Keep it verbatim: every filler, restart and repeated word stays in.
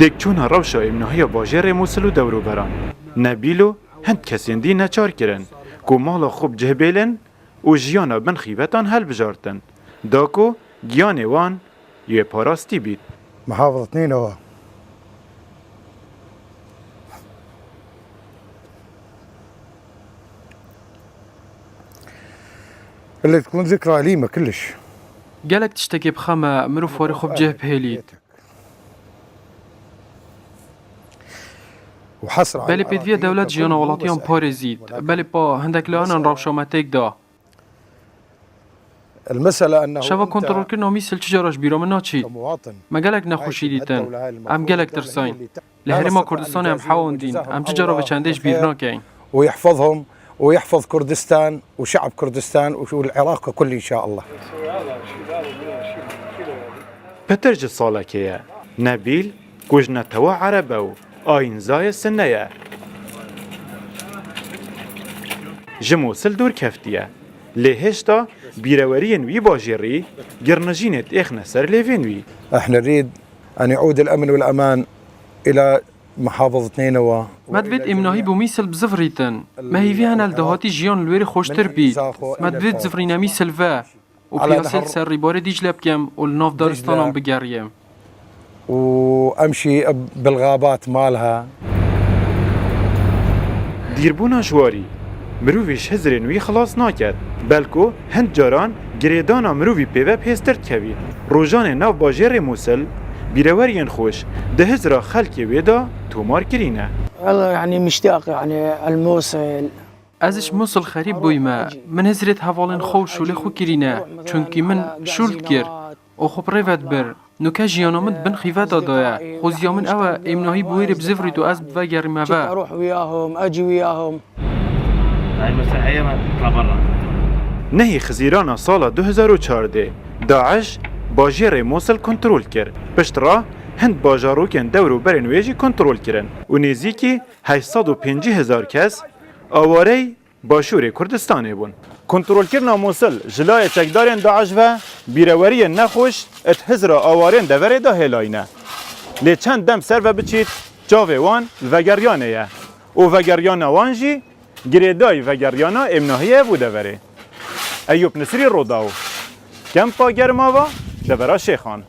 Têkçûna rewşa êmnahiya bajêrê Mûsil û dewroberan. Nebîl û hind kesên dî neçar kirin ku mala xwe bi cih bêlin û jiyana bin xîvetan helbijartin, da ku giyanê wan yê parastî bît. محافظة نينوى. اللي تكون ذكرى أليمة كلش. Gelek tiştekê bi xem e, mirov warê xwe bi cih bihêlît. وحسرة على Belê pêdiviya العراقيين dewlet jiyana ككل، مو welatîyan بس parêzît. Belê pa hindek layanan rewşa me têk da. المسألة أنه Şeva أنت kontrolkirina Mûsil çi cara ji bîra min naçî. كمواطن Me gelek عايش nexweşî بهالدولة dîtin. هاي المفروض Em gelek أن تهتم tirsayin. اللي Li herêma Kurdistanê em hewa hûn dîn. Em çi cara vê çendê ji bîr nakeyin. ويحفظهم ويحفظ كردستان وشعب كردستان والعراق ككل إن شاء الله. Pitir ji salekê ye. Nebîl, ku ji netewa ereb e û ayînzayê sinne ye, ji Mûsil dûr keftiye. Lê hêşta bîreweriyên wî bajêrî girnijînê diêxne ser lêvên wî. احنا نريد أن يعود الأمن والأمان إلى محافظة نينوى. Me divêt êmnahî bo Mûsil bizivirîtin. Me hêvî hene li dahatî jiyan li wêrê xweştir bît. Me divêt zivirîne Mûsil ve û piyasê li ser rîbarê Dîcle bikim û li nav daristanan bigeriyim. وأمشي بالغابات مالها. Dîrbûna ji warî mirovî ji hizrên wî xilas naket. Belku hind caran girêdana mirovî pê ve bi hêztir dikevî. Rojanê nav bajêrê Mûsil, bîreweriyên xweş di hizra xelkê wê de tomar kirîne. والله يعني مشتاق يعني الموصل. Ez ji Mûsil xerîb bûyme. Min hizrêt hevalên xwe û şûlê xwe kirîne. Çunkî min şûl dikir û xwe bi rê ve dibir. Nûke jiyana min di bin xîveta de ye. Xoziya min ew e, êmnahî bi wêrê bizivirît û ez bivegerîme ve. أروح وياهم، أجي وياهم. هاي مستحية ما تطلع برا. Nehê Xizîrana sala du hezar û çardeh, DAIŞ bajêrê Mûsil kontrol kir. Piştre hind bajarokên dewr û berên wê jî kontrol kirin û nêzîkî heşt sed û pêncî hezar kes awarey Başûrê Kurdistanê bûn. Kontrolkirina Mûsil ji layê çekdarên DAIŞ ve bîreweriyên nexweş di hizra awarên deverê de hêlayîne. Lê çend dem ser ve biçît, çavê wan li vegeriyanê ye û vegeriyana wan jî girêdayî vegeriyana êmnahiyê ye bo deverê. Eyûp Nisrî, Rodaw, Kempa Germava, devera Şêxan.